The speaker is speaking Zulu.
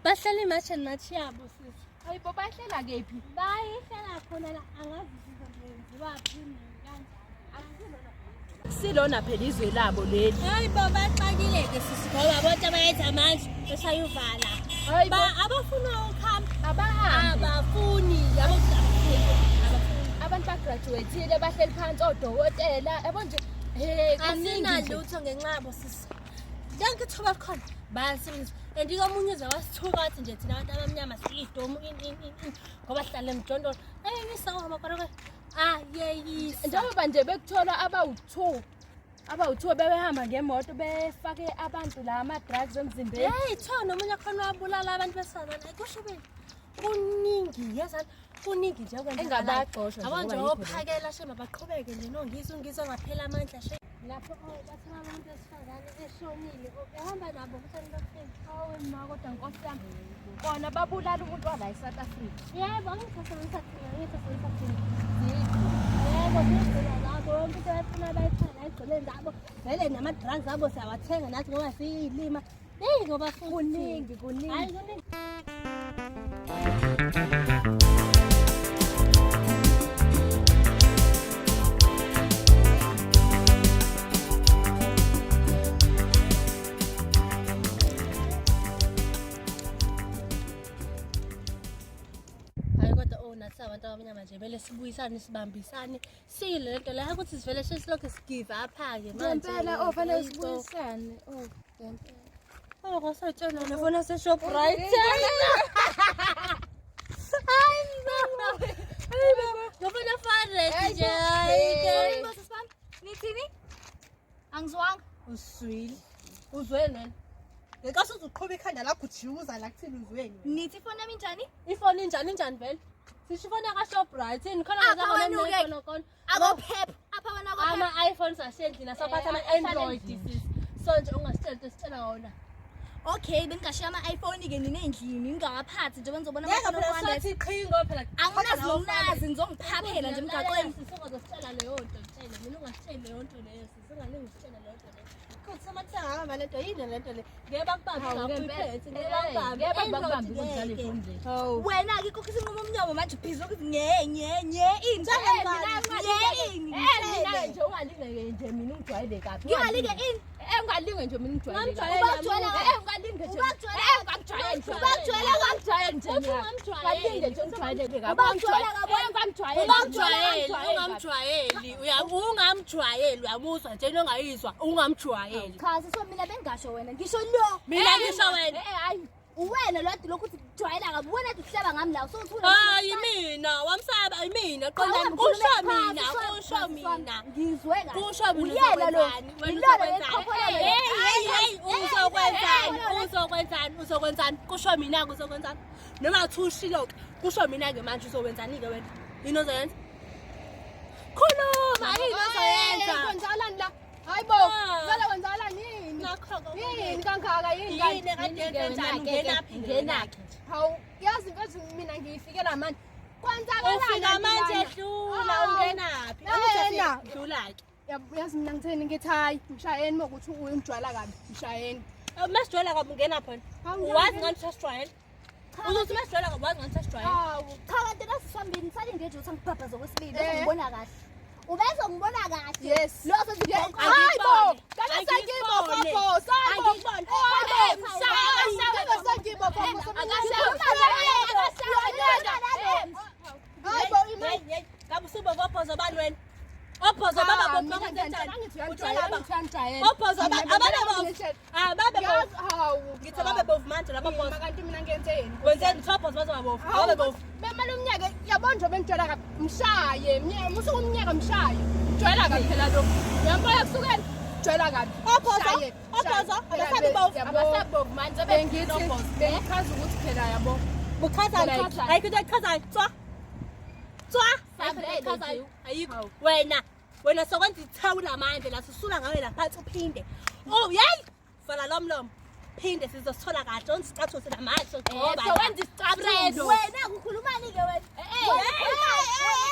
Bahlala i-march and march yabo sisi. Hayibo bahlela kephi? Bayihlela khona la angazi sizokwenziwa phi kanjani. Silona phela izwe labo leli. Hayi bo baxakile-ke sisi ngoba bonke abayenza amandla beshaya uvala. Hayi bo. Ba abafuna ukuhamba Abahambi. abafuni yabo ukuthi abafuni abafuni. Abantu bagraduate-ile bahleli phansi odokotela. Yabo nje he kuningi nje. Asinalutho ngenxa yabo sisi. Lonke ithuba likhona bayalisebenzisa. And komunye uze wasithuka wathi nje thina abantu abamnyama siyidomu in in in in ngoba sihlala emjondolo. Ayeyisa ngoba kodwa ayeyisa. Njengoba nje bekuthola abawu-2 abawu-2 bebehamba ngemoto befake abantu la ama-drugs emzimbeni. Hey, tho nomunye khona wabulala abantu besifazane. Kusho beni kuningi yazani kuningi nje okwenzakalayo. Engabaxoshwa nje Yabo nje ngoba yikho lokho. ophakela shema baqhubeke nje nongizwe ungizwe ngaphela amandla she. Lapho oh bathola abantu besifazane eshonile ehamba nabo futhi bafike. Hawe ma kodwa nkosi yami. Kona babulala umuntu wala e-South Africa. Yebo, angithatha thina, angithatha thina. Yebo, sigcina zabo yonke into bayifuna bayithola egcileni zabo. Vele nama-drugs abo siyawathenga nathi ngoba siyilima. Hey ngoba futhi Kuningi kuningi. Hayi kuningi. Hayi kodwa oh nathi abantu abamnyama nje kumele sibuyisane sibambisane sile lento la ukuthi sivele sesilokhu sigive apha-ke manje. Ngempela oh fanele sibuyisane. Oh ngempela. Oh kwasatshela nefona se-Shoprite. Hayi baba. Hayi baba. Ngofuna 400 nje hayi ke. Nithini? Angizwanga. Uswile. Uzweni wena. Ngeke uzuqhuba ikhanda lakho ujiwuza la kuthini uzweni. Nithi ifoni yami injani? Ifoni injani injani vele? Sisho ifoni yaka-Shoprite yini khona Apha ngazange wena uke. noma khona. Akophepha. Apha wena akophepha. Ama-iPhones asendlini asaphatha ama-Android sisi. So nje ungasitsheli into esitshela wona. Okay, bengingashiya ama-iPhone ke nina endlini ningawaphathi njengoba nizobona Ngeke ama-iPhone phela 400. sathi qhingo phela. Anginazi nokunazi nizongiphaphela nje emgaqweni. Sisongazositshela leyo nto tshele mina ungasitsheli leyo nto leyo sisingalingi usitshele leyo nto leyo. Kuthi samathenga ngaba lento yini lento le. Ngeke bakubambe Hawu, ngapho ngempela. iphethe ngeke bakubambe. Ngeke bakubambe Android ukudlala ngeke. ifoni le. Hawu. Wena-ke ikukho isinqumo umnyomo manje ubhizi ukuthi nye nye nye ini nye ini Eh mina nje ungalinge nje mina ungijwayele kabi. Ngingalinge ini? Eh ungalinge nje mina ungijwayele kabi. Ubakujwayela kabi. Eh ungalinge nje. Ubakujwayela Eh ungangijwayeli nje. Ubakujwayela kabi. Ungangijwayeli nje. Uthi mina. ungamjwayeli. Ungalinge nje ungijwayele kabi. Ubakujwayela kabi. Eh ungangijwayeli. Ungamjwayeli, ungamjwayeli, ungamjwayeli, uyamuzwa nje into ongayizwa, ungamjwayeli. Cha sisi mina bengingasho wena ngisho lo Mina ngisho wena. Eh hayi. uwena lo ade lokhu uthi kujwayela kabi uwena ade uhleba ngami la usowuthula Hayi mina, wamsaba mina, qondani kusho mina, kusho mina. ngizwe kahle Kusho mina uyena lo uzokwenzani, wena yilona uzokwenzani. leqhophololo Hey, hey, hey, uzokwenzani, uzokwenzani, uzokwenzani, kusho mina ke uzokwenzani. Noma uthi ushilo ke, kusho mina ke manje uzokwenzani ke wena? Yini ozoyenza? Khuluma, yini ozoyenza? Kwenzakalani la? Hayibo, Ah. vele kwenzakalani yini? Nakho-ke Yini kangaka yini Yini kade yenzenjani ungenaphi Ngenaphi? Hawu, yazi mfethu mina ngiyifikela manje. Kwenzakalani? Ufika manje lana? dlula Hawu. ungenaphi? Lena. Dlula-ke. Yazi mina ngitheni ngithi hayi mshayeni uma ukuthi ungijwayela kabi mshayeni. Masijwayela kabi ungenaphi wena? Hawu, Uwazi ngani sasijwayela? Uzothi masijwayela kabi wazi ngani sasijwayela? Hawu. Cha kanti nasiswambini ngisalinde nje ukuthi angibhabhaze okwesibili Eh. bezongibona kahle ubezongibona kahle Yes. lo sezigoqa Hayibo, ngabe sengibo Angikubone. bobos. Hayibo. Angikubone. Hayibo. Mshaya, Ngabe sengibo bobos. Hayibo, Hey, hey, ngabe usubobophoza bani wena? Ophoza baba bovu kwenzenjani? Utshela ba. Ophoza ababe bovu. Ah, babe bovu. Hawu. Ngithi babe bovu manje laba bovu. Kanti mina ngenzeni? Wenzeni kuthiwa ophoza bazoba bovu. Babe bovu. Bemali umnyaka yabo nje bengijwayela kabi mshaye musuke umnyaka mshaye jwayela kabi phela lo uyambona kusukela jwayela kabi Ophoza, Mshaye, ophoza, mshaye. abasabi bovu. Yabo. Abasabi bovu manje Bengithi bengichaza ukuthi phela yabo Buchazayo. Like- Ayikho into echazayo. Tswa. Tswa. Ayikho into echazayo. Ayikho. Wena, wena sokwenza ithawula manje la sisula ngawe la phansi uphinde. Oh, yey! Vala lo mlomo. Phinde sizosithola kahle onzicathulo sina manje sogcoba. Sokwenza isicathulo. wena kukhulumani ke wena Hey, hey, hey,